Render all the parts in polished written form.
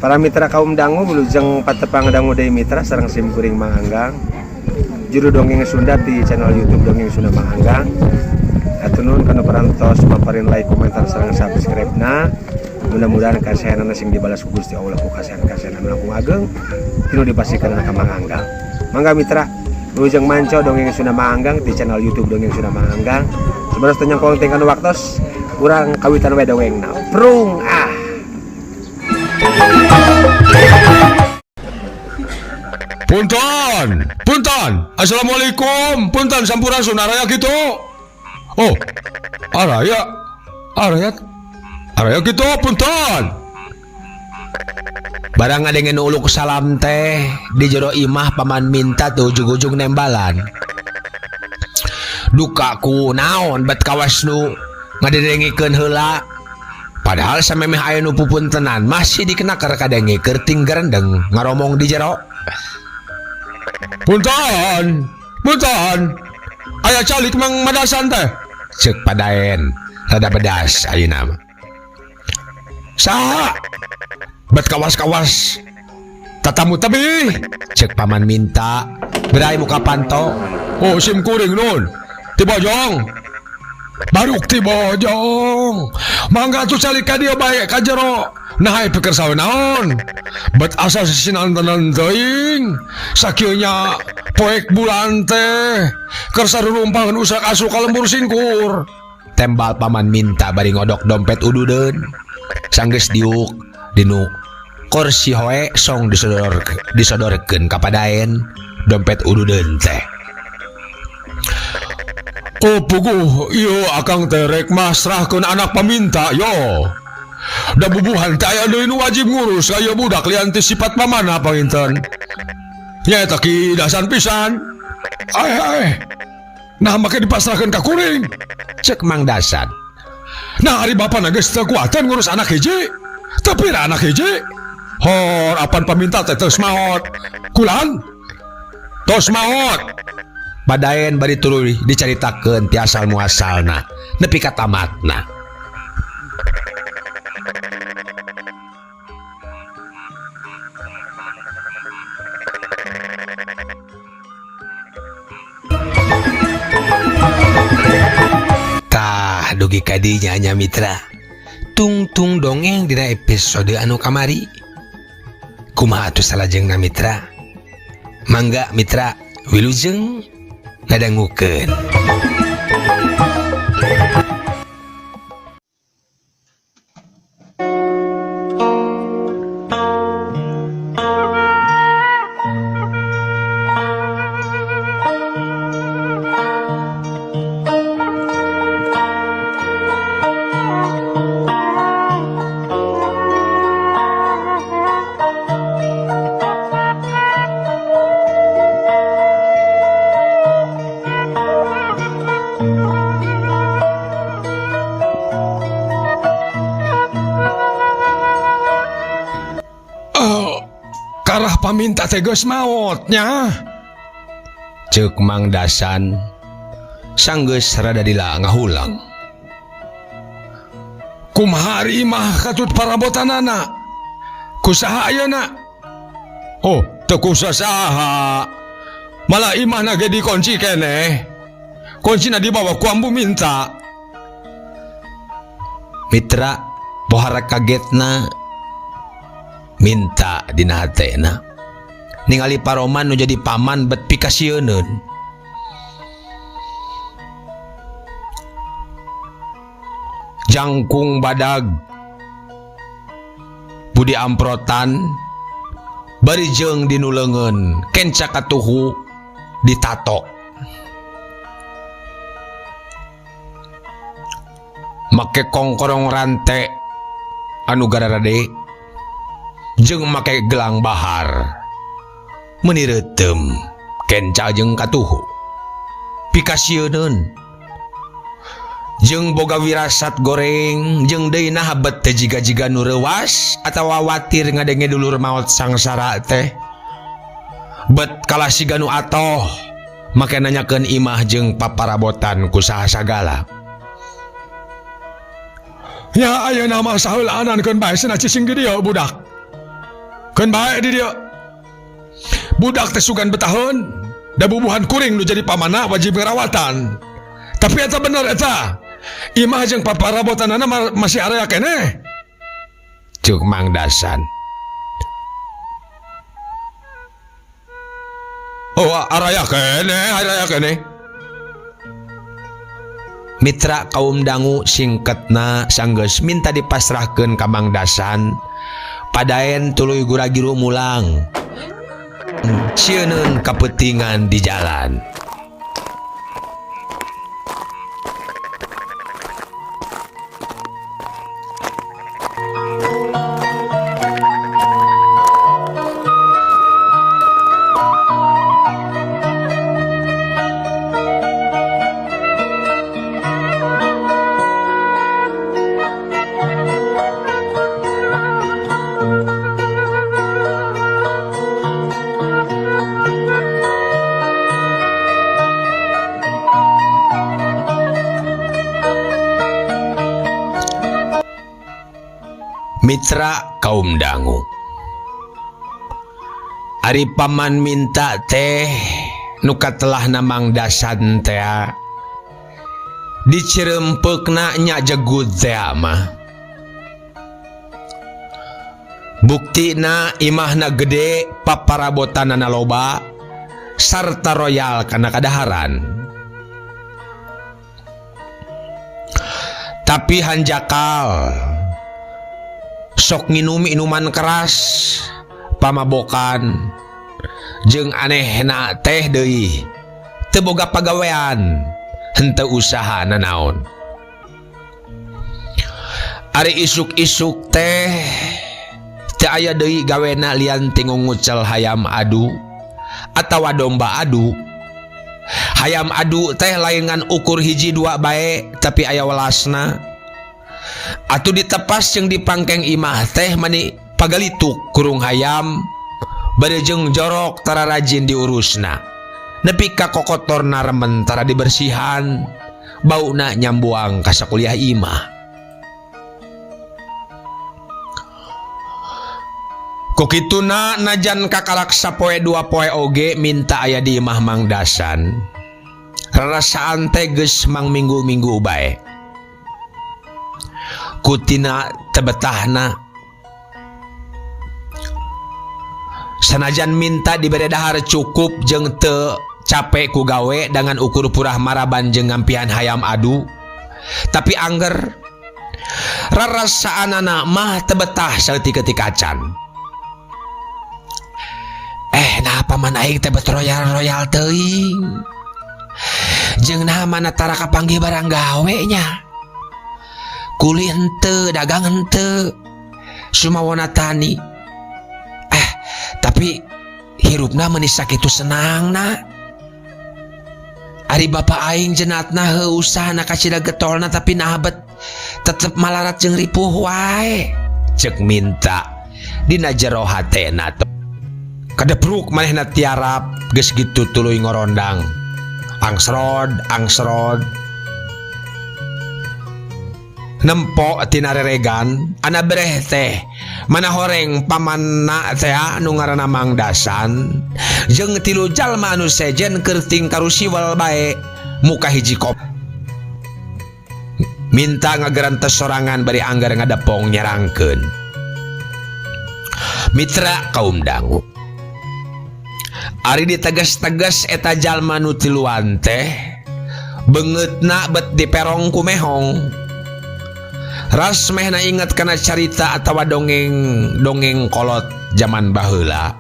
Para mitra kaum dangu wilujeng patepang dangu deui mitra sareng sim kuring Mang Anggang. Juru dongeng Sunda di channel YouTube Dongeng Sunda Mang Anggang. Hatur nuhun kana parantos paparin like, komentar sareng subscribe-na. Mudah-mudahan kasayanana sing dibalas ku Gusti Allah ku kasayan-kasayan anu langkung ageng tinu dipasihkeun ka Mang Anggang. Mangga mitra wilujeng manco Dongeng Sunda Mang Anggang di channel YouTube Dongeng Sunda Mang Anggang. Sebenarnya teu nyangkong teh kana waktos urang kawitan we dongengna. Prung ah. Punten, punten. Assalamualaikum, punten sampurasun araya kitu. Oh, araya, araya, araya kitu, punten. Barang ngadenge nu uluk salam teh di jero imah paman minta tuh ujug-ujug nembalan. Duka ku naon bet kawas nu ngadedengikeun heula. Padahal samemeh aya nu pupuntenan masih dikenaker kadenge keur gerendeng ngaromong di jero. Punten, punten. Aya calik Mang Madasan teh. Cek padaen rada bedas ayeuna mah. Saha? Bet kawas-kawas. Tatamu tebih. Cek paman minta berai muka panto. Oh, sim kuring nun. Ti Bojong. Baruk ti Bojong. Mangga tuh calik ka dieu bae ka jero. Nah, pikir sawe naon. Bet asa sisinantenan teuing. Sakieu nya poek bulan teh. Keur sarurumpaheun usak asu ka lembur singkur. Tembal paman minta bari ngodok dompet ududeun. Sanggeus diuk dinu kursi hoe song disodorkeun ka padaen dompet ududeun teh. Oh puguh, ieu akang teh rek masrahkeun anak paminta yo. Da bubuhan teh aya deui nu wajib ngurus ka ieu budak lian ti sifat pamana panginten. Nyaeta ki dasan pisan. Ae ae. Nah make dipasrahkeun ka kuring. Cek Mang Dasan. Nah ari bapana geus teu kuateun ngurus anak hiji. Teu pira anak hiji. Hor apan paminta teh tos maot. Kulan. Tos maot. Padaen bari tuluy dicaritakeun ti asal muasalna nepi ka tamatna. Tah dugi ka dinya nya mitra. Tungtung dongeng dina episode anu kamari. Kumaha atuh salajengna mitra? Mangga mitra wilujeng ngadangukeun. Karah paminta teh geus maotnya. Ceuk Mang Dasan sanggeus rada dila ngahulang. Kumaha ari imah katut parabotanana? Kusaha ayeuna? Oh, teu kusaha. Malah imahna ge dikunci keneh. Kuncina dibawa ku ambu minta. Mitra pohara kagetna minta dina hatena. Ningali paroman nu jadi paman bet pikasieuneun. Jangkung badag budi amprotan bari jeung dinu leungeun kenca katuhu ditato. Make kongkorong rante anu gararade jeung make gelang bahar meuni reuteum kenca jeung katuhu pikasieuneun jeung boga wirasat goreng jeung deui naha bet teh jiga-jiga nu reuwas atawa watir ngadenge dulur maot sangsara teh bet kalah siga nu atoh make nanyakeun imah jeung paparabotan ku saha sagala. Ya ayeuna mah saheulaanan keun bae cenah cicing di dieu budak. Keun bae di dieu. Budak teh sugan betaheun, da bubuhan kuring nu jadi pamanna wajib ngarawatan. Tapi eta bener eta. Imah jeung paparabotanana masih area keneh. Ceuk Mang Dasan. Oh, araya keneh, araya keneh. Mitra kaum dangu singketna sanggeus minta dipasrahkeun ka Mang Dasan. Padaen tuluy guragiru mulang. Sieun kapetingan di jalan. Mitra kaum dangu. Ari paman minta teh nu katelahna Mang Dasan teh dicerempekna nya jegud teh mah. Buktina imahna gede, paparabotanana loba, sarta royal kana kadaharan. Tapi hanjakal sok nginum minuman keras, pamabokan, jeung anehna teh deui, teu boga pagawean, henteu usaha nanaon. Ari isuk-isuk teh teu aya deui gawena lian ti ngucel hayam adu atawa domba adu. Hayam adu teh lain ngan ukur hiji dua bae, tapi aya welasna. Atuh ditepas jeung dipangkeng imah teh mani pagalituk kurung hayam bari jeung jorok tara rajin diurusna. Nepi ka kokotorna remen tara dibersihan, bauna nyambuang ka sakuliah imah. Ku kituna najan kakalak sapoe dua poe oge minta aya di imah Mang Dasan. Rarasaan teh geus mang minggu-minggu bae. Kutina tebetahna sanajan minta dibere dahar cukup jeung teu capek ku gawe dengan ukur purah maraban jeung ngampihan hayam adu, tapi angger rarasaanana mah tebetah saeutik-eutik acan. Nah paman aing teh bet royal-royal teuing. Jeung naha mana tara kapanggih barang gawe nya. Kuli henteu, dagang henteu, sumawona tani. Tapi hirupna meuni sakitu senangna. Ari bapa aing jenatna heuh usahana kacida getolna tapi naha bet tetep malarat jeung ripuh wae. Ceuk minta dina jero hatena teh. Kadepruk manehna tiarap geus kitu tuluy ngorondang. Angsrod, angsrod. Nempo tina reregan ana bereh teh mana horeng pamanna teh anu ngaranna Mang Dasan jeung tilu jalma anu sejen keur tingkar siwel bae muka hiji kop. Minta ngagerentes sorangan bari anggar ngadepong nyerangkeun. Mitra kaum dangu. Ari ditegas-tegas eta jalma nu tiluan teh beungeutna bet diperong ku mehong. Ras mehna inget kana carita atawa dongeng kolot jaman baheula.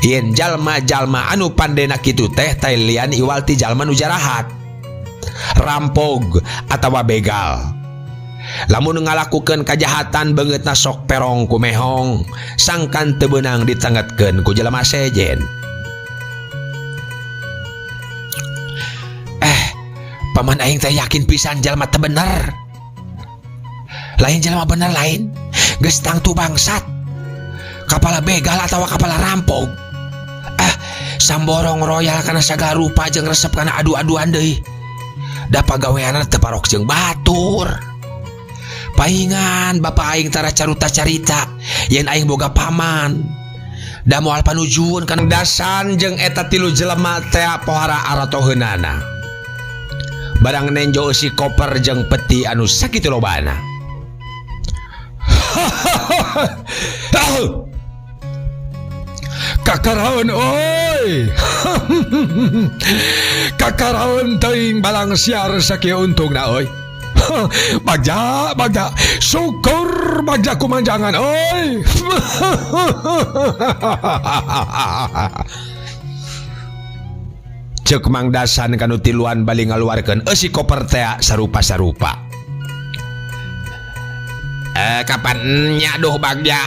Yen jalma-jalma anu pandena kitu teh tailian iwal ti jalma nu jarahat, rampog atawa begal. Lamun ngalakukeun kajahatan beungeutna sok perong ku mehong, sangkan teu beunang ditengetkeun ku jelema sejen. Paman aing teh yakin pisan jalma teu bener. Lain jelema bener lain, geus tangtu bangsat. Kapala begal atawa kapala rampog. Samborong royal kana sagala rupa jeung resep kana adu-aduan deui. Da pagaweanna teu parok jeung batur. Paingan bapa aing tara caruta carita yen aing boga paman. Da moal panujuun kana Dasan jeung eta tilu jelema teh pohara aratoheunana. Barang nenjo eusi koper jeung peti anu sakitu lobana. Kakaraeun euy. Kakaraeun teuing balang siar sakieu untungna euy. Bagja, bagja, syukur bagja kumanjangan euy. Ceuk Mang Dasan kanu tiluan bali ngaluarkeun eusi koper tea sarupa-sarupa. Kapan nya duh bagja.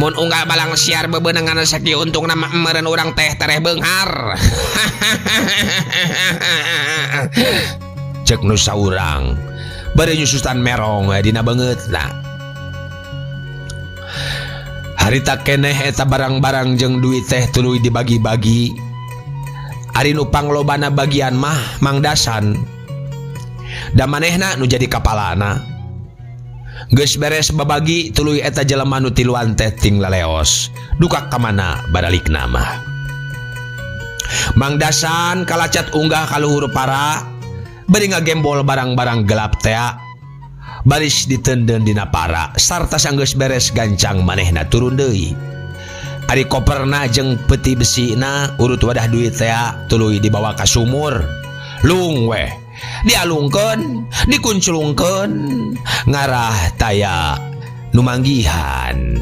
Mun unggal balang siar bebenangan sakieu untungna mah meureun urang teh tereh beunghar. Ceuk nu saurang bari nyusutan merong we dina beungeutna. Harita keneh eta barang-barang jeung duit teh tuluy dibagi-bagi. Ari nu panglobana bagian mah Mang Dasan. Da manehna nu jadi kapalana. Geus beres babagi tuluy eta jelema nu tiluan teh ting laleos. Duka ka mana baralikna mah. Mang Dasan kalacat unggah ka luhur para bari ngagembol barang-barang gelap tea. Baris diteundeun dina para sarta sanggeus beres gancang manehna turun deui. Ari koperna jeung peti besina urut wadah duit tea tuluy dibawa ka sumur. Lung weh dialungkeun, dikunculungkeun ngarah taya nu manggihan.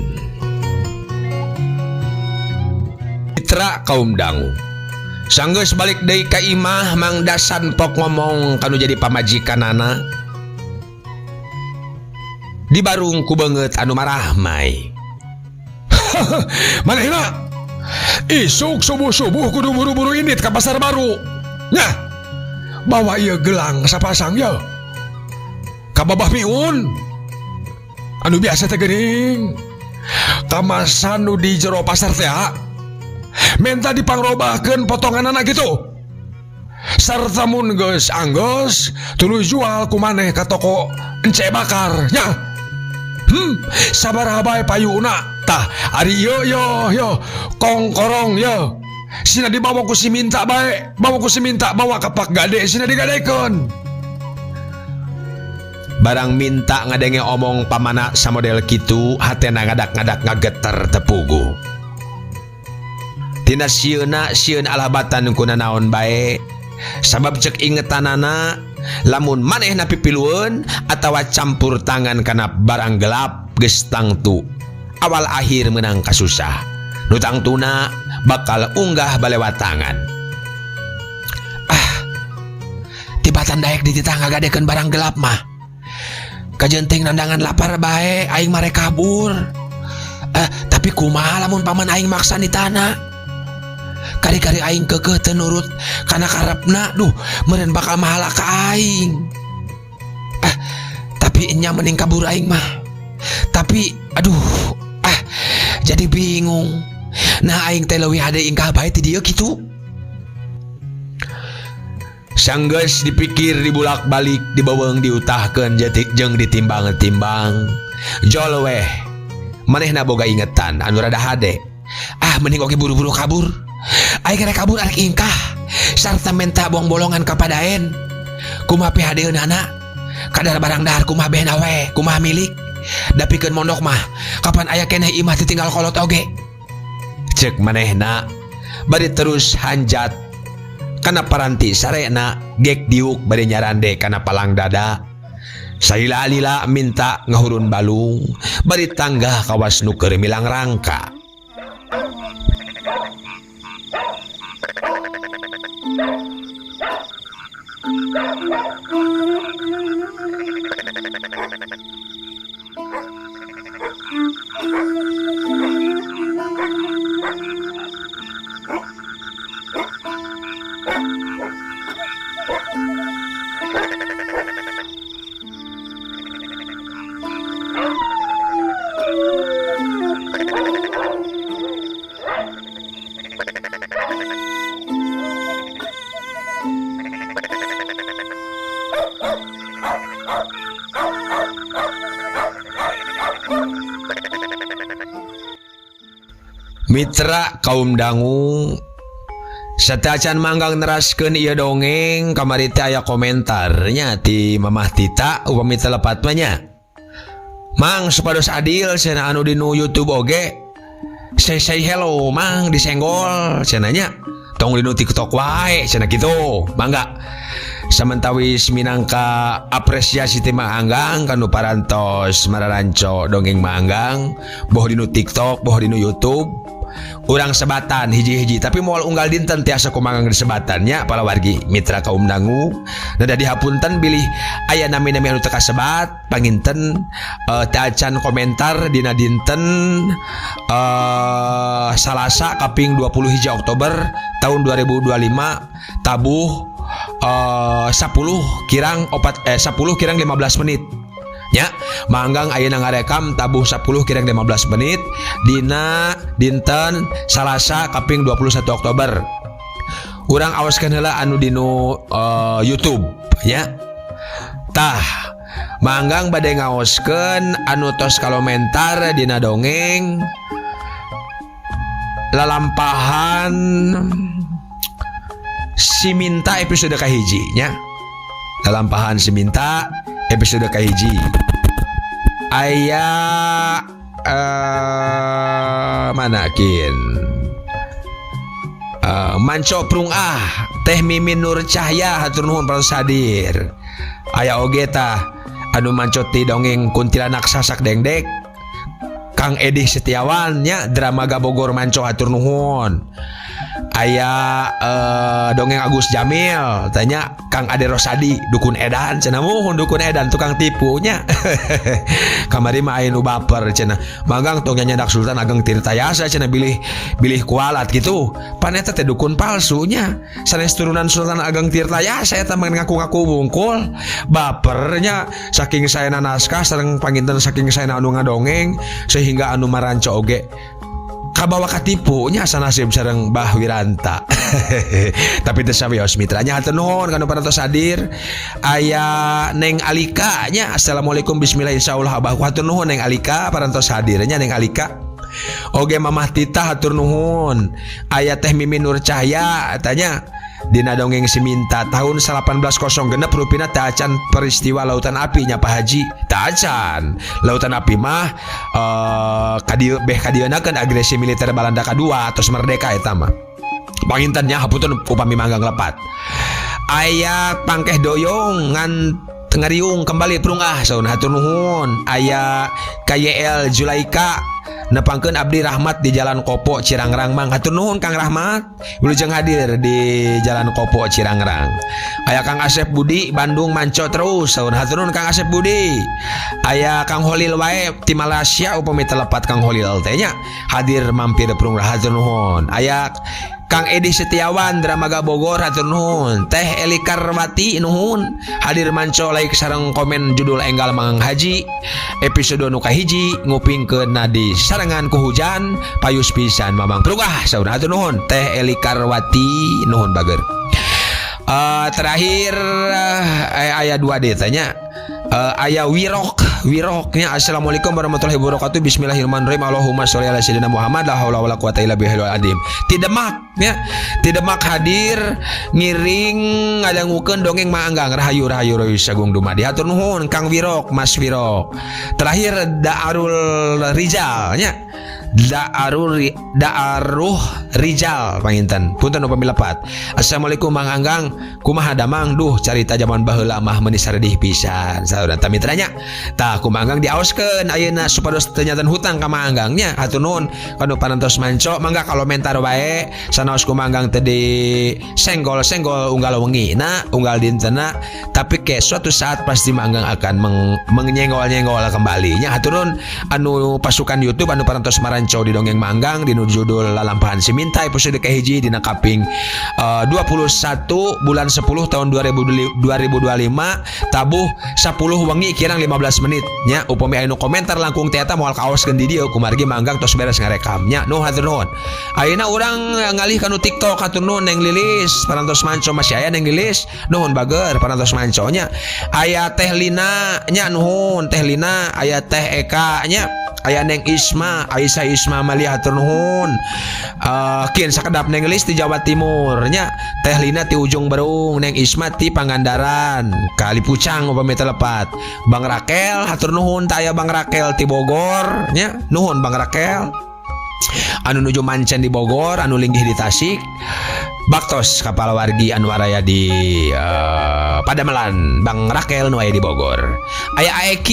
Mitra kaum dangu. Sanggeus balik deui ka imah Mang Dasan pok ngomong kanu jadi pamajikanana. Dibarung ku beungeut anu marahmai. Manehna isuk subuh-subuh kudu buru-buru indit ka pasar baru. Nyah, bawa ieu gelang sapasang ye. Ka Babah Miun. Anu biasa teh geuning. Kamasan nu di jero pasar teh menta dipangrobahkeun potonganana kitu. Sarta mun geus anggeus tuluy jual ku maneh ka toko Ence Bakar nya. Sabaraha bae payuna. Tah ari ieu yo yo kongkorong yo. Sina dibawa ku si minta bae, bawa ku si minta bawa ka Pak Gade sina digadekeun. Barang minta ngadenge omong pamana samodel kitu hatena ngadak-ngadak ngageter tepugu. Tina sieuna sieun alabatan kuna naon bae. Sabab cek ingetanana lamun manehna pipilueun atawa campur tangan kana barang gelap geus tangtu awal akhir menang kasusah. Nu tangtuna bakal unggah balewatangan. Ah, tibatan daek dititah ngagadekeun barang gelap mah. Kajenting nandangan lapar bae aing mare kabur. Tapi kumaha lamun paman aing maksa di tanah. Kari-kari aing keukeuh teu nurut kana karepna, duh meureun bakal mahala ka aing. Tapi nya mending kabur aing mah. Tapi aduh, jadi bingung. Nah aing teh leuwih hade ingkah bae ti dieu kitu. Sanggeus dipikir dibulak-balik dibeuweung diutahkeun jeung ditimbang-timbang. Jol weh manehna boga ingetan anu rada hade. Ah mending oge buru-buru kabur. Aing rek kabur arek ingkah sarta menta buang bolongan ka padaen. Kumaha pihadeunana? Kadar barang dahar kumaha behna we, kumaha milik. Dapikeun mondok mah kapan aya keneh imah ditinggal kolot oge. Cek manehna bari terus hanjat kana paranti sarena gek diuk bari nyarande kana palang dada. Salila-lila minta ngahurun balung bari tanggah kawas nu keur milang rangka. Mitra kaum dangu, satacan Mang Anggang neraskeun ieu dongeng, kamari teh aya komentarnya ti Mamah Tita, upami teu lepat mah nya. "Mang, supados adil," cenah, "anu dinu YouTube oge say say hello, Mang, disenggol," cenah nya, "tong dinu TikTok wae," cenah kitu. Mangga, samentawis minangka apresiasi ti Mang Anggang kanu parantos mararanco dongeng Mang Anggang, boh dinu TikTok boh dinu YouTube, urang sebatan hiji-hiji, tapi moal unggal dinten tiasa ku Mang Anggang disebatannya, para wargi mitra kaum dangu. Nah, dihapunten bilih aya nami-nami anu teu kasebat. Panginten teu acan komentar dina dinten Salasa kaping 20 hiji Oktober tahun 2025, tabuh 10 kirang opat, 10 kirang 15 menit ya. Mang Anggang ayeuna ngarekam tabuh 10 kirang 15 menit dina dinten Salasa kaping 21 Oktober. Urang awaskeun heula anu dinu YouTube ya. Tah, Mang Anggang bade ngaoskeun anu tos komentar dina dongeng Lalampahan Si Minta episode kahiji nya. Lalampahan Si Minta episode kahiji aya mana kin, Manco Prung ah, Teh Mimin Nur Cahya, hatur nuhun parantos hadir. Aya oge tah anu manco ti dongeng Kuntilanak Sasak Dengdek, Kang Edi Setiawan nya, drama Gabogor manco, hatur nuhun. Aya dongeng Agus Jamil tanya Kang Ade Rosadi, dukun edan cenah. Muhun, dukun edan, tukang tipunya. Kamari mah aya nu baper cenah, "Mang Gang, tong nyandak Sultan Ageng Tirtayasa," cenah, "bilih bilih kualat gitu." Pan eta teh dukun palsunya, sanes turunan Sultan Ageng Tirtayasa eta mah, ngaku-ngaku wungkul. Bapernya saking saena naskah sareng panginten saking saena anu ngadongeng, sehingga anu maranco oge kabawa katipu nya, sanasib sareng Bah Wiranta. Tapi teu sawios, mitranya, hatur nuhun kanu parantos hadir. Aya Neng Alika nya, "Assalamualaikum, bismillah, insyaallah abah." Hatur nuhun, Neng Alika, parantos hadir nya. Neng Alika oge, Mamah Tita, hatur nuhun. Aya Teh Mimin Nur Cahya tanya, "Dina dongeng Siminta tahun 1806 rupina tacan peristiwa Lautan Api nya, Pak Haji?" Tacan. Lautan Api mah kadieu beh kadieuna kan agresi militer Balanda kadua atau merdeka eta mah. Panginten nya, hapunten upami Mang Anggang lepat. Aya Pangkeh Doyong ngan ngariung kembali, "Prung ah," saun, hatur nuhun. Aya KYL Julaika, "Nepangkeun abdi Rahmat di Jalan Kopo Cirangrang, Mang." Hatur nuhun, Kang Rahmat, wilujeng hadir di Jalan Kopo Cirangrang. Aya Kang Asep Budi Bandung, "Manco terus," saun, hatur nuhun, Kang Asep Budi. Aya Kang Holil wae ti Malaysia, upami teu lepat Kang Holil teh nya, hadir mampir prung, hatur nuhun. Aya Kang Edi Setiawan Dramaga Bogor, hatur nuhun. Teh Eli Karwati, nuhun hadir manco, like sareng komen judul enggal Mang Haji episode nu kahiji, "Ngupingkeun di sarengan ku hujan, payus pisan, Mamang, prung ah," saur, hatur nuhun, Teh Eli Karwati, nuhun bager. Terakhir aya dua D tanya, aya Wirok Wiroknya, "Assalamualaikum warahmatullahi wabarakatuh. Bismillahirrahmanirrahim. Allahumma sholli ala sayyidina Muhammad. La haula wala quwata illa billahil azim." Tidak mak ya, tidak mak hadir ngiring ngadangukeun dongeng Mang Anggang. Rahayu rahayu rahayu sagung dumadi. Hatur nuhun, Kang Wirok, Mas Wirok. Terakhir Daarul Rizal nya, Daarul Daaruh Rizal, panginten punten upami lepat. "Assalamualaikum, Mang Anggang, kumaha damang? Duh, carita zaman baheula mah meuni saredih pisan," saudara mitranya. Tah, ku Mang Anggang diaoskeun ayeuna supados teu nyaten hutang ka Mang Anggang nya. Hatur nuhun kanu parantos manco. Mangga komentar wae, sanaos ku Mang Anggang teu di senggol-senggol unggal wengi na unggal dintena, tapi ke suatu saat pasti Mang Anggang akan menyenggol-nyenggol kembali nya. Hatur nuhun anu pasukan YouTube anu parantos maranco di dongeng Mang Anggang dinu judul Lalampahan Siminta episode kahiji dina kaping 21 bulan 10 tahun 2025, tabuh 10 wengi kirang 15 menit nya. Upami anu komentar langkung ti eta moal kaoskeun di dieu kumargi Mang Anggang tos beres ngarekam nya. Nu hatur nuhun. Ayeuna urang ngalih kanu TikTok. Hatur nuhun, Neng Lilis, parantos manco. Masih aya Neng Lilis, nuhun bager parantos manco nya. Aya Teh Lina nya, nuhun, Teh Lina. Aya Teh Eka nya. Aya Neng Isma, Aisyah Isma Amalia hatur nuhun. Kin sakedap Neng Lis di Jawa Timur nya, Teh Lina ti Ujung Berung, Neng Isma ti Pangandaran, Kali Pucang upami teu lepat. Bang Rakel hatur nuhun, tah aya Bang Rakel ti Bogor nya, nuhun Bang Rakel. Anu nuju mancen di Bogor, anu linggih di Tasik. Baktos kapal wargi anu araya di Padamelan, Bang Rakel nu aya di Bogor. Aya AEQ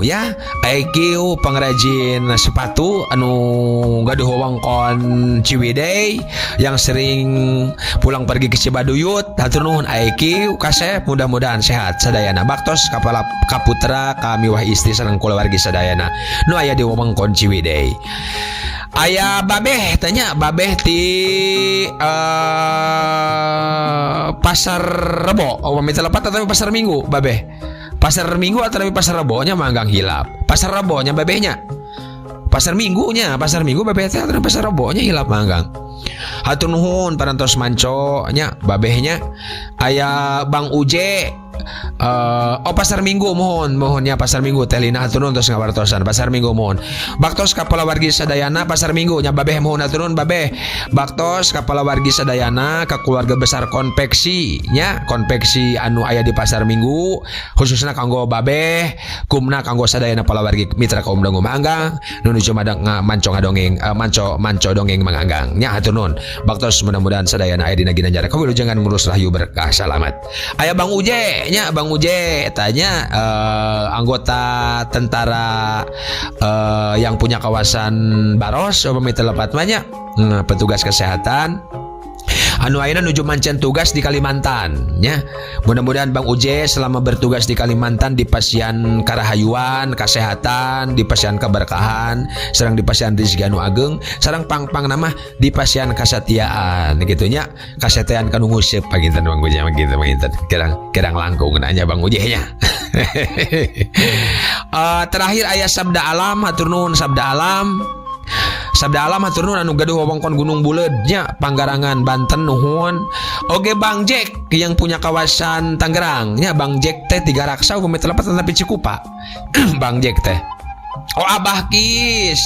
ya, AEQ pengrajin sepatu anu gaduh wewengkon Ciwidey yang sering pulang pergi ke Cibaduyut. Hatur nuhun AEQ kasep, mudah-mudahan sehat sadayana. Baktos kapala kaputra kami wah istri sareng kulawargi sadayana nu aya di wewengkon Ciwidey. Aya babeh tanya, babeh ti Pasar Rebo, oh pamit lepat atau Pasar Minggu babeh. Pasar Minggu atau Pasar Rebo nya manggang hilap. Pasar Rebo nya babehnya. Pasar Minggu nya, Pasar Minggu babeh teh atau Pasar Rebo nya hilap manggang. Hatur nuhun parantos manco nya babehnya. Aya Bang Uje, oh Pasar Minggu, mohon mohonnya Pasar Minggu. Teh Lina hatur nuhun tos ngawartosan Pasar Minggu, mohon. Baktos kapala wargi sadayana Pasar Minggu nya babeh, mohon hatur nuhun babeh. Baktos kapala wargi sadayana ka keluarga besar konveksi nya, konveksi anu aya di Pasar Minggu khususna kanggo babeh, kumna kanggo sadayana palawargi mitra kaum dangu manggang nu nuju madang manco ngadongeng, manco manco dongeng manganggang nya, hatur nuhun. Baktos mudah-mudahan sadayana aya dina ginanjar kawilujengan ngurus rahayu berkah salamat. Aya Bang Uje nya, Bang Uje tanya, anggota tentara yang punya kawasan Baros upami teu lepat mah nya, petugas kesehatan anu ayeuna nuju mancen tugas di Kalimantan nya. Mudah-mudahan Bang Uje selama bertugas di Kalimantan di pasian karahayuan, kesehatan, di pasian keberkahan, sareng di pasian rezeki anu ageng, sareng pang-pang nama di pasian kasatiaan gitu nya. Kasatiaan kanu nguseup paginten Bang Uje mah gitu paginten. Kirang kirang langkung nanya Bang Uje nya. Terakhir aya Sabda Alam, hatur nuhun Sabda Alam. Sabda Alam hatur nuhun anu gaduh wewengkon Gunung Buleud nya, Panggarangan Banten, nuhun. Oge Bang Jack yang punya kawasan Tangerang nya, Bang Jack teh Tiga Raksa upami teu lepat tapi Cikupa. Bang Jack teh. Oh Abah Kis.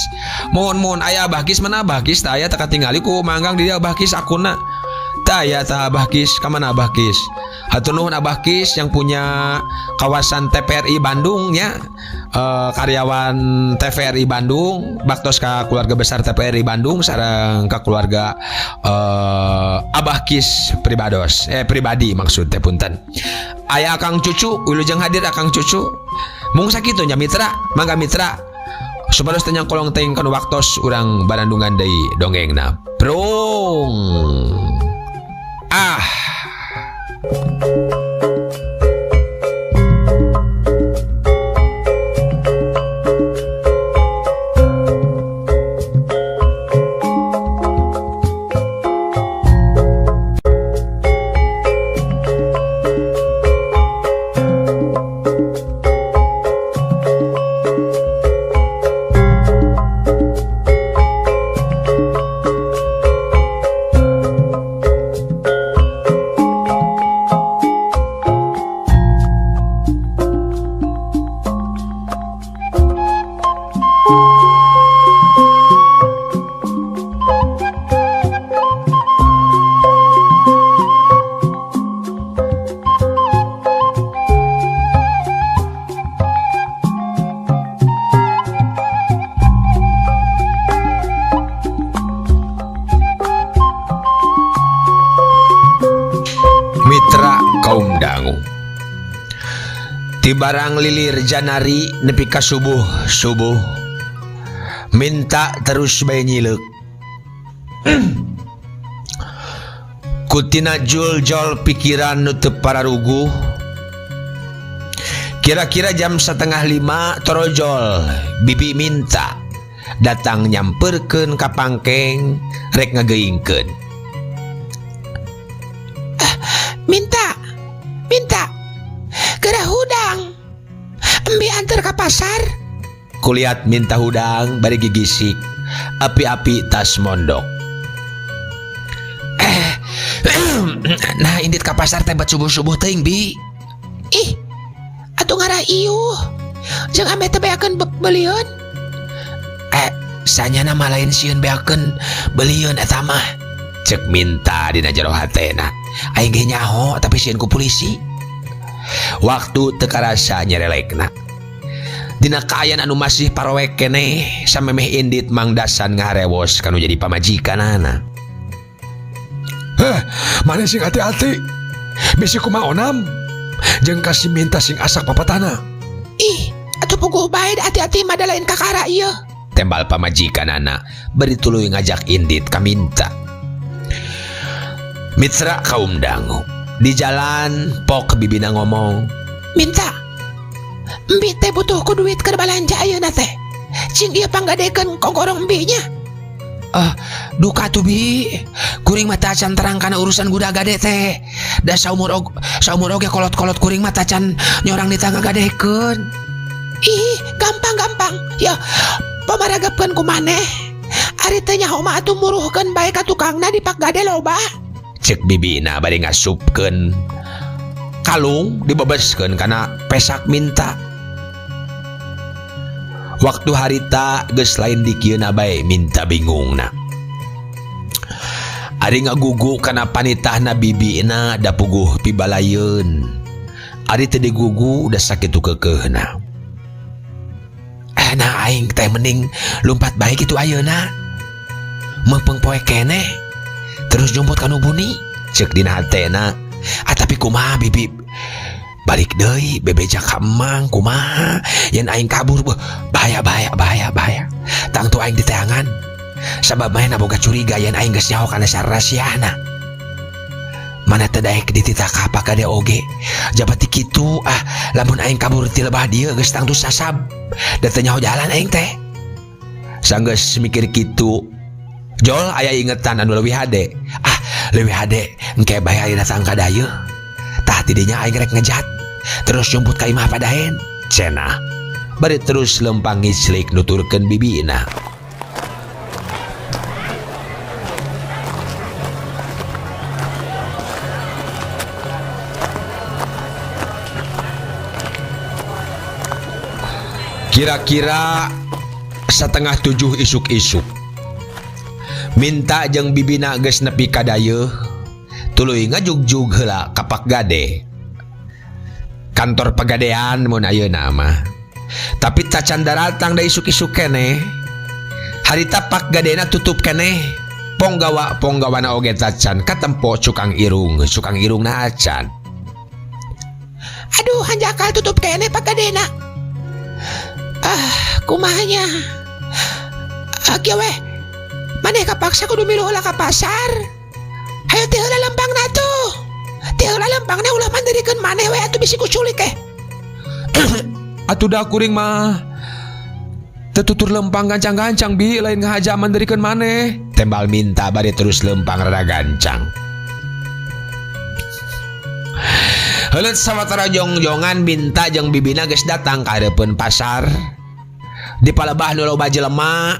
Mohon mohon aya Abah Kis, mana Abah Kis? Tah aya teh katingali ku manggang di dia Abah Kis akunna. Tah aya tah Abah Kis, ka mana Abah Kis? Hatur nuhun Abah Kis yang punya kawasan TVRI Bandung nya. Karyawan TVRI Bandung, baktos ka keluarga besar TVRI Bandung sareng ka keluarga Abah Kis pribados, pribadi maksud teh punten. Aya Akang Cucu, wilujeng hadir Akang Cucu. Mung sakitu nya mitra, mangga mitra. Supados teu nyangkolong teuing kana waktos urang barandungan deui dongengna. Prung. Ah. Mitra kaum dangu tibarang lilir janari nepi ka subuh subuh minta terus bae nyileuk kutina juljol pikiran nu teu pararuguh. Kira-kira jam 4.30 torojol bibi minta datang nyamperkeun ka pangkeng rek ngageuingkeun. Minta, minta, geura hudang, embe anter ka pasar. Kulihat minta hudang bari gigisik, api-api tas mondok. Nah indit ka pasar teh bat subuh-subuh teuing bi. Ih, atuh ngarah iuh, jeung ameh teh beakeun beulieun. Sanyana mah lain sieun beakeun belieun eta mah. Cek Minta dina jero hatena. Aing ge nyaho tapi sieun ku polisi. Waktu teu karasa nyerelekna. Dina kaayaan anu masih parowek keneh samemeh indit Mang Dasan ngaharewos kanu jadi pamajikanana. Heh, maneh sing hati-hati. Bisi kumaha onam. Jeung kasih Minta sing asak papatana. Ih, atuh puguh bae hati-hati mah da lain kakara ieu. Tembal pamajikanana bari tuluy ngajak indit ka Minta. Mitra kaum dangu. Di jalan pok bibina ngomong, Minta. Embi teh butuh ku duit keur balanja ayeuna teh. Cing ieu panggadekeun kogorong embi nya. Ah, duka tuh bi. Kuring mah tacan terang kana urusan guda gade teh. Da saumur oge kolot-kolot kuring mah tacan nyorang ditanggadekeun. Ih, gampang-gampang. Ya, pamaragapkeun ku maneh. Ari teh nyaho mah atuh muruhkeun bae ka tukangna di Pak Gade loba. Cek bibina bari ngasupkeun kalung dibebeskeun kana pesak Minta. Waktu harita geus lain dikieuna bae Minta bingungna. Ari ngagugu kana panitahna bibina da puguh pibalayeun. Ari teu digugu da sakitu keukeuhna. Nah aing teh mending lumpat bae kitu ayeuna. Meupeng poe keneh terus jumput kanu buni cek dina hatena. Ah tapi kumaha bibi balik deui bebeja ka emang kumaha yen aing kabur beuh bahaya bahaya bahaya bahaya. Tangtu aing diteangan sabab manehna boga curiga yen aing geus nyaho kana sarasiana. Mana teu daek dititah ka Pak Gade oge. Jabati kitu ah lamun aing kabur ti lebah dieu geus tangtu sasab. Da teu nyaho jalan aing teh. Sanggeus mikir kitu jol aya ingetan anu leuwih hade. Ah leuwih hade engke bae aya datang ka dayeuh. Tah tidinya aing rek ngejat terus jumput ka imah padaen. Cenah bari terus lempang ngiclik nuturkeun bibina. Kira-kira 6:30 isuk-isuk Minta jeung bibina geus nepi ka dayeuh tuluy ngajugjug heula ka Pak Gade. Kantor pegadean mun ayeuna mah. Tapi tacan daratang da isuk-isuk keneh. Harita Pak Gadena tutup keneh. Ponggawa-ponggawana oge tacan katempo cukang irung, cukang irungna acan. Aduh, hanjakal tutup keneh Pak Gadena. Ah, kumahanya. Ah, kieu weh. Maneh kapaksa kudu milu heula ka pasar. Hayo teh heula lempangna tuh. Teh heula lempangna ulah mandirikeun maneh we atuh bisi kuculik eh. Atuh da kuring mah teu tutur lempang gancang-gancang bi lain ngahaja mandirikeun maneh. Tembal Minta bari terus lempang rada gancang. Heuleut sawatara jongjongan Minta jeung bibina geus datang ka hareupeun pasar. Di palebah nu loba jelema.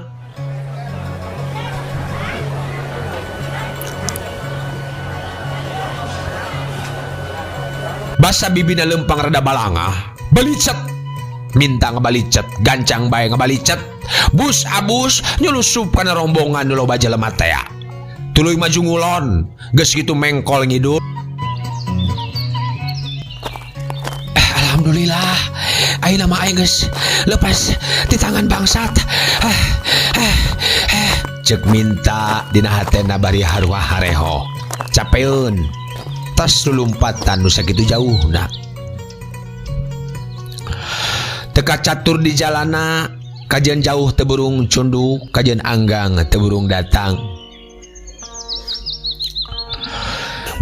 Basa bibina lempang rada balangah, balicet. Minta ngabalicet, gancang bae ngabalicet. Bus abus nyulusup kana rombongan nu loba jelema tea. Tuluy maju ngulon, geus kitu mengkol ngidul. Alhamdulillah, ayeuna mah aing geus lepas ti tangan bangsat. Cek Minta dina hatena bari haruah hareho. Capeun. Tas lulumpatan nu sakitu jauhna. Teka catur di jalana, kajian jauh teu burung cunduk, kajian anggang teu burung datang.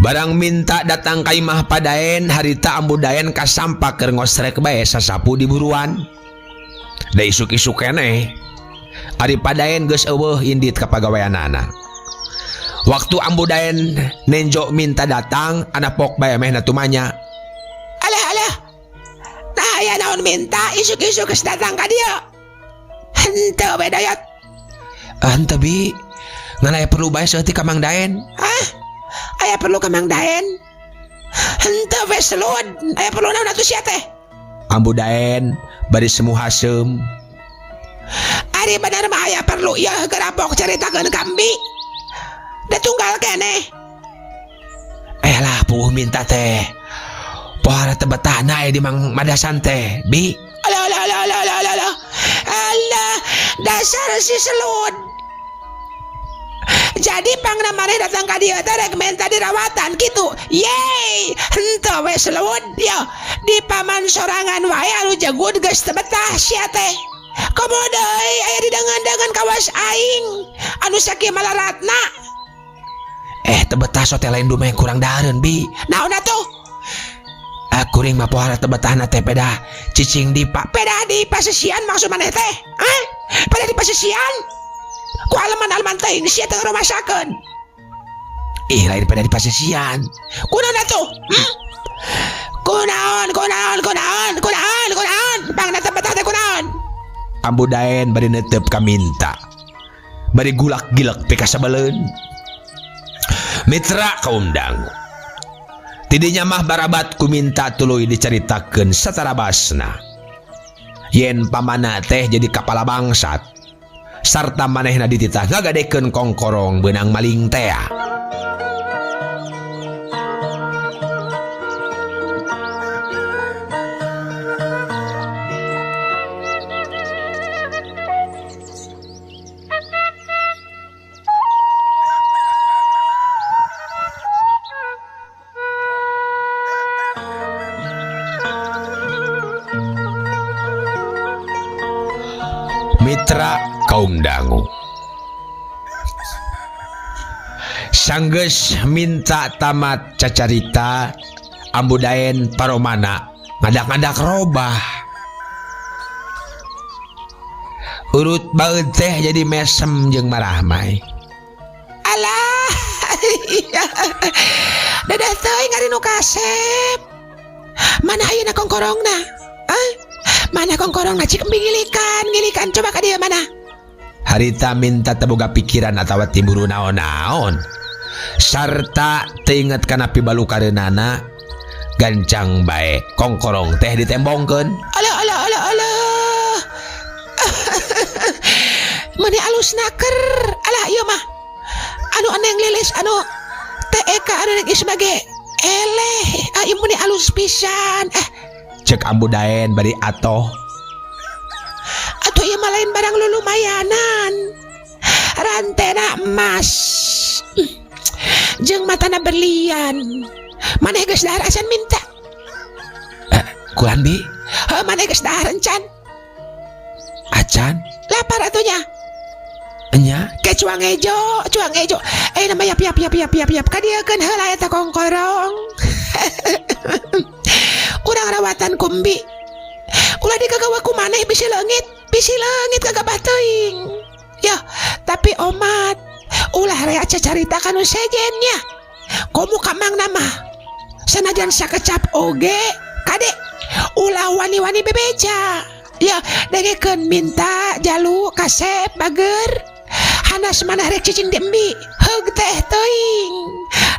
Barang Minta datang ka imah padaen, harita ambu daen kasampak keur ngosrek bae sasapu di buruan. Da isuk-isuk keneh. Ari padaen geus eueuh indit ka pagaweanana. Waktu ambu daen nenjo Minta datang, anapok bae mehna tumanya. Alah alah. Nah aya naon Minta isuk-isuk geus datang ka dieu. Henteu we dayat. Ah, henteu bi. Ngan aya perlu bae saeutik ka Mang Daen. Hah? Aya perlu ka Mang Daen? Henteu we selud. Aya perlu naon atuh sia teh? Ambu Daen bari semu haseum. Ari bener mah aya perlu ieu gerampok caritakeun ka Embi. Da tunggal keneh. Eh lah puguh minta teh. Pohara teu betahna aya di Mang Madasan teh, Bi. Alah alah alah alah alah alah alah. Alah, dasar si selud. Jadi pangna maneh datang ka dieu teh rek menta dirawatan kitu. Yeay, henteu we selud yo. Di paman sorangan wae anu jegud geus teu betah sia teh. Komo deui aya di deungeun-deungeun kawas aing anu sakieu malaratna. Eh teu betah so teh lain dumeh kurang dahareun Bi. Naon atuh? Kuring mah pohara teu betahna teh pedah cicing di pa. Pedah di pasesian maksud maneh teh? Hah? Pedah di pasesian? Ku aleman-aleman teuing sia teh ngaromasakeun. Ih lain pedah di pasesian. Kunaon atuh? Kunaon, kunaon, kunaon, kunaon, kunaon. Pangna teu betah teh kunaon? Ambu Daen bari netep ka minta. Bari gulak-gilek pikasebeleun. Mitra kaum dangu. Tidinya mah barabat ku minta tuluy dicaritakeun satarabasna. Yen pamana teh jadi kapala bangsat. Sarta manehna dititah ngagadekeun kongkorong beunang maling tea. Mitra kaum dangu. Sanggeus minta tamat cacarita Ambu Daen paromana ngadak-ngadak robah. Urut baeud teh jadi mesem jeung marahmai. Alah. Dadah teuing ari nu kasep. Mana ayeuna kongkorongna? Hah? Mana kongkorongna cik embi ngilikan, ngilikan coba ka dieu mana? Harita minta teu boga pikiran atawa timburu naon-naon. Sarta teu inget kana pibalukareunana gancang bae kongkorong teh ditembongkeun. Alah alah alah alah. Meni alus naker. Alah ieu mah. Anu eneng lilis anu TEK anu neng isma ge eleh. Ah ieu meni alus pisan. Cek Ambu Daen bari atoh. Atuh ieu mah lain barang lulumayanan. Rantena emas. Jeung matana berlian. Maneh geus dahar acan minta. Kulan bi? Heuh, maneh geus dahar encan. Acan? Lapar atunya. Enya? Ke cuang ejo, cuang ejo. Nama yap yap yap yap yap yap. Kadieukeun heula eta kongkorong. Urang rawatan kumbi. Ulah digagawa ku maneh bisi leungit, bisi leungit kagabah teuing. Ya, tapi omat ulah rea cacarita kanu sejennya. Komo ka mangna mah. Sanajan sakecap oge, kade ulah wani-wani bebeja. Ya, dengekeun minta jalu kasep bager. Hanas manah rek cicing di embi, heug teh teuing.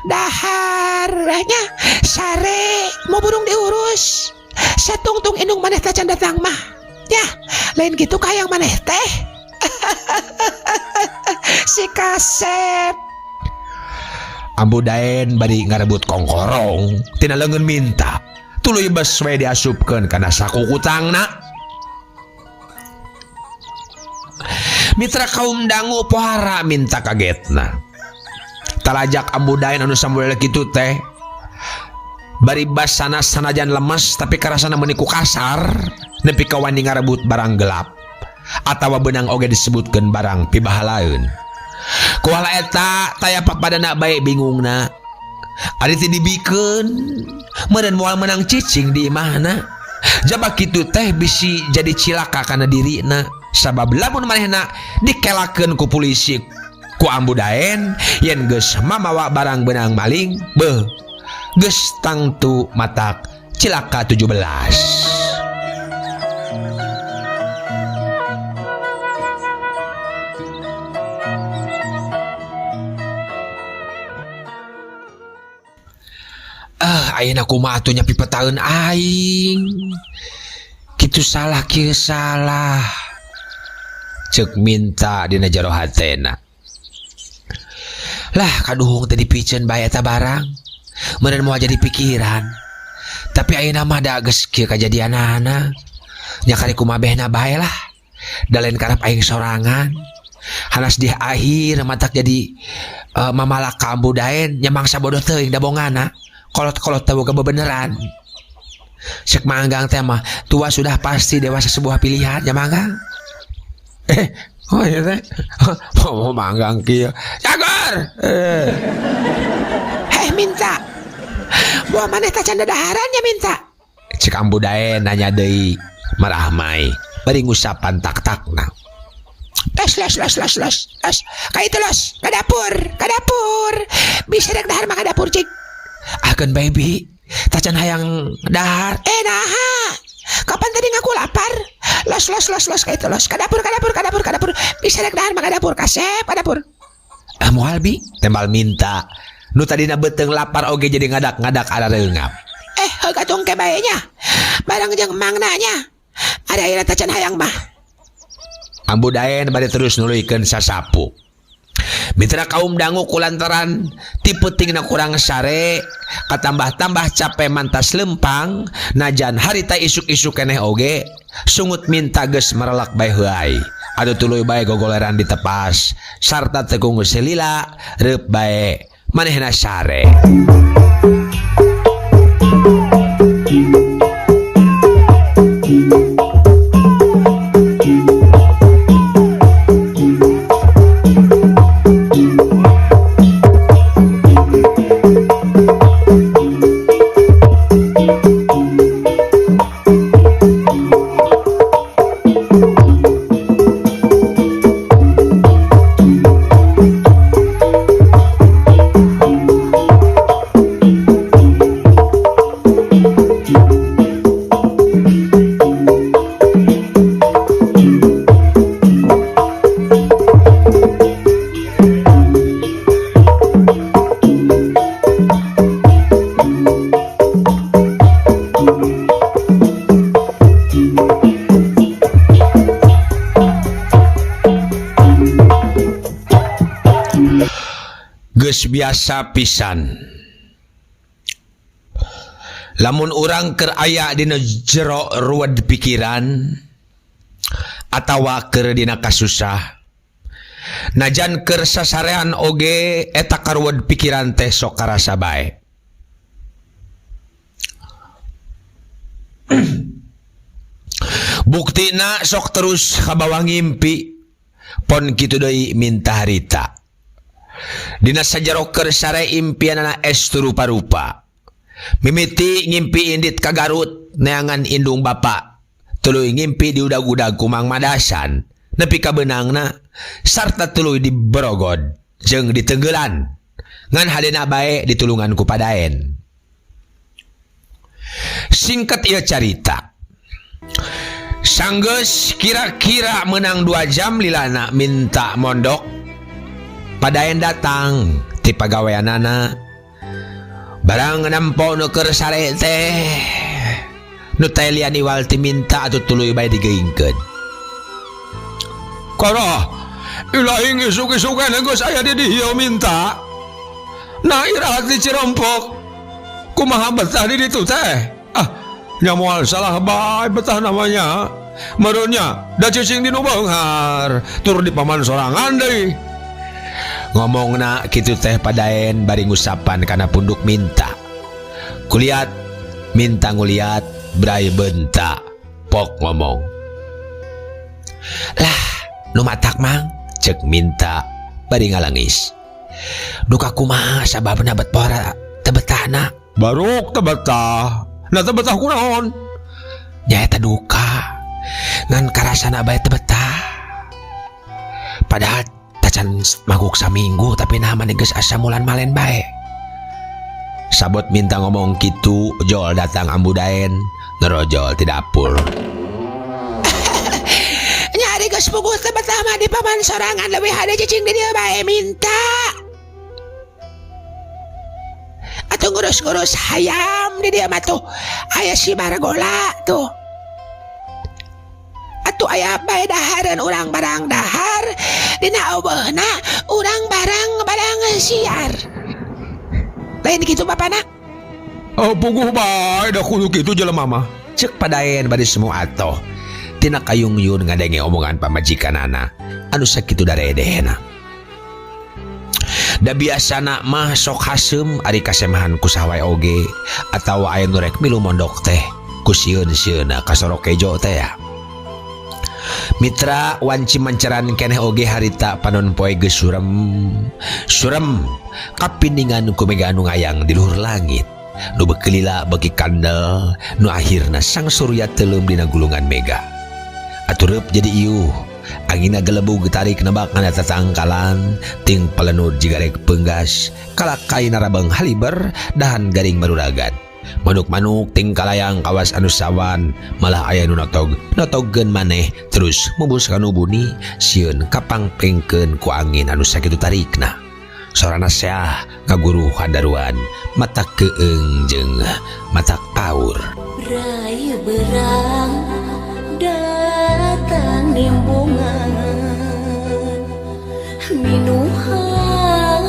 Dahar nya sare mau burung diurus. Satungtung indung maneh tacan datang mah. Ya, lain gitu ka hayang maneh teh. Si kasep. Ambu Daen bari ngarebut kongkorong tina leungeun minta. Tuluy bes we diasupkeun kana saku kutangna. Mitra kaum dangu pohara minta kagetna. Talajak Ambu Daen anu samulele kitu teh. Bari basana sanajan lemes tapi karasana meuni ku kasar nepi ka wani ngarebut barang gelap atawa beunang oge disebutkeun barang pibahalaeun. Kuala eta taya papadana bae bingungna. Ari teh dibikeun meureun moal meunang cicing di imahna. Jaba kitu teh bisi jadi cilaka kana dirina. Sabab lamun manehna dikelakeun ku polisi ku Ambu Daen yen geus mamawa barang beunang maling beuh geus tangtu matak cilaka 17. Ayeuna kumaha atuh nya pipetaeun aing. Kitu salah kieu salah. Cek minta dina jero hatena. Lah kaduhung teh dipiceun bae eta barang. Meureun moal jadi pikiran. Tapi ayeuna mah da geus kieu kajadianana. Nya kari kumabehna bae lah. Da lain karep aing sorangan. Hanas di akhir matak jadi mamalak ka Ambu Daen nya mangsa bodoh teuing da bongana. Kolot-kolot teh boga bebeneran. Cek Manggang teh mah tua sudah pasti dewasa sebuah pilihan nya Manggang. Oh iya teh. Mau Manggang kieu. Cager. Heh minta. Buah maneh tacan dadaharan nya minta. Cek Ambu Daen nanya deui marahmai bari ngusapan tak-takna. Los los los los los los. Ka itu los, ka dapur, ka dapur. Bisa rek dahar mah ka dapur cik. Akeun baby, tacan hayang dahar. Naha. Kapan tadi ngaku lapar? Los los los los ka itu los. Ka dapur, ka dapur, ka dapur, ka dapur. Bisa rek dahar mah ka dapur, kasep ka dapur. Ah moal bi, tembal minta. Nu tadina beuteung lapar oge jadi ngadak-ngadak arareungap. Heug atuh engke bae nya. Barang jeung mangna nya. Ari ayeuna tacan hayang mah. Ambu Daen bari terus nuluykeun sasapu. Mitra kaum dangu kulantaran ti peutingna kurang sare, katambah-tambah cape mantas lempang, najan harita isuk-isuk keneh oge, sungut minta geus marelak bae heuay. Atuh tuluy bae gogoleran ditepas, sarta teu kunggu selila, reup bae manehna sare. Geus biasa pisan. Lamun urang keur aya dina jero ruwet pikiran atawa keur dina kasusah, najan keur sasarean oge eta karuwet pikiran teh sok karasa bae. Buktina sok terus kabawa ngimpi, pon kitu deui minta harita. Dina sajero keur sare impianana estu rupa-rupa. Mimiti ngimpi indit ka Garut neangan indung bapa, tuluy ngimpi diudag-udag ku Mang Madasan nepi ka beunangna sarta tuluy diborogod jeung ditenggelan ngan hadena bae ditulungan ku Padaen. Singkat ieu carita. Sanggeus kira-kira menang 2 jam lilana minta mondok. Padaen datang ti pagaweanana. Barang nampo nu keur sare teh nu teh lian iwal ti minta atuh tuluy bae digeingkeun. Koroh, ilahing isuk-isukan geus aya di dieu minta. Nah irahat di Cirompok. Kumaha betah di ditu teh? Ah, nya moal salah bae betah namanya. Meureunnya da cicing di nu beunghar, tur di paman sorangan deui. Ngomongna kitu teh Padaen bari ngusapan kana punduk minta. Kuliat minta nguliat brai benta pok ngomong. Lah, nu matak mang cek minta bari ngalangis. Duka kumaha sababna bet pora teu betahna? Baruk teu betah. Nah teu betah kunaon? Nyaeta duka. Ngan karasana bae teu betah. Padahal tacan maguk saminggu tapi nah maneh geus asa mulan malen bae. Sabot minta ngomong kitu, jol datang Ambu Daen ngerojol ti dapur. Nyari geus puguh teu betah mah di paman sorangan leuwih hade cicing di dieu bae minta. Atuh ngurus-ngurus hayam di dieu mah tuh. Aya si Bargola tuh. atuh aya bae dahareun urang barang dahar dina euweuhna urang barang barang siar. Lain kitu bapana? Oh, puguh bae da kudu kitu jelema mah. Cek padaen bari semu atoh tina kayungyun ngadenge omongan pamajikanana anu sakitu daredehna. Da biasana mah sok haseum ari kasemahan ku saha wae oge atawa aya nu rek milu mondok teh ku sieun-sieunna kasorok kejo teh ya. Mitra wanci mancaran keneh oge harita panon poe geus surem surem kapiningan ku mega anu ngayang di luhur langit nu beuki lila beuki kandel nu akhirna sang surya teuleum dina gulungan mega. Atureup jadi iuh anginna gelebug tarik nebak ngana tatangkalan ting pelenud jiga rek peunggas kalakai narabeng haliber dahan garing maruragan. Manuk-manuk ting kalayang kawas anu sawan malah aya nu notog notogkeun maneh terus mubus kanu buni sieun kapangpengkeun ku angin anu sakitu tarikna. Sorana seah ngaguruh handaruan matak keung jeung matak paur. Rai berang datang nimbungan minuhan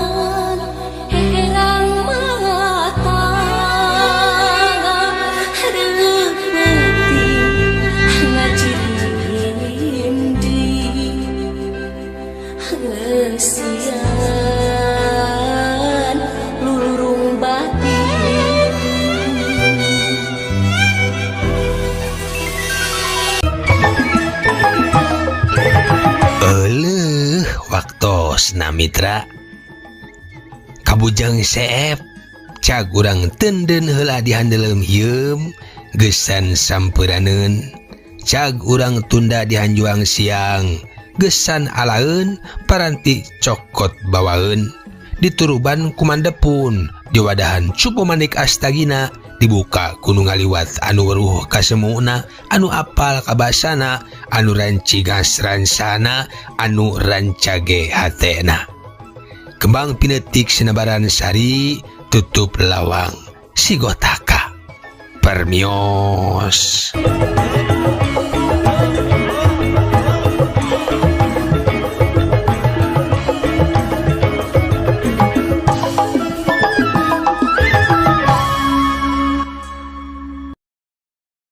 herang mata reupeting ngajirindi heusian lulurung batin. Euleuh waktosna mitra kabujang seep cag urang tenden heula di handeuleum hieum geusan sampeunaneun cag urang tunda di hanjuang siang geusan alaeun paranti cokot bawaeun dituruban ku mandepun diwadahan cupu manik astagina dibuka ku nu ngaliwat anu weruh kasemuna anu apal kabasana anu rancigas ransana anu rancage hatena. Kembang pinetik sinabaran sari tutup lawang sigotaka permios.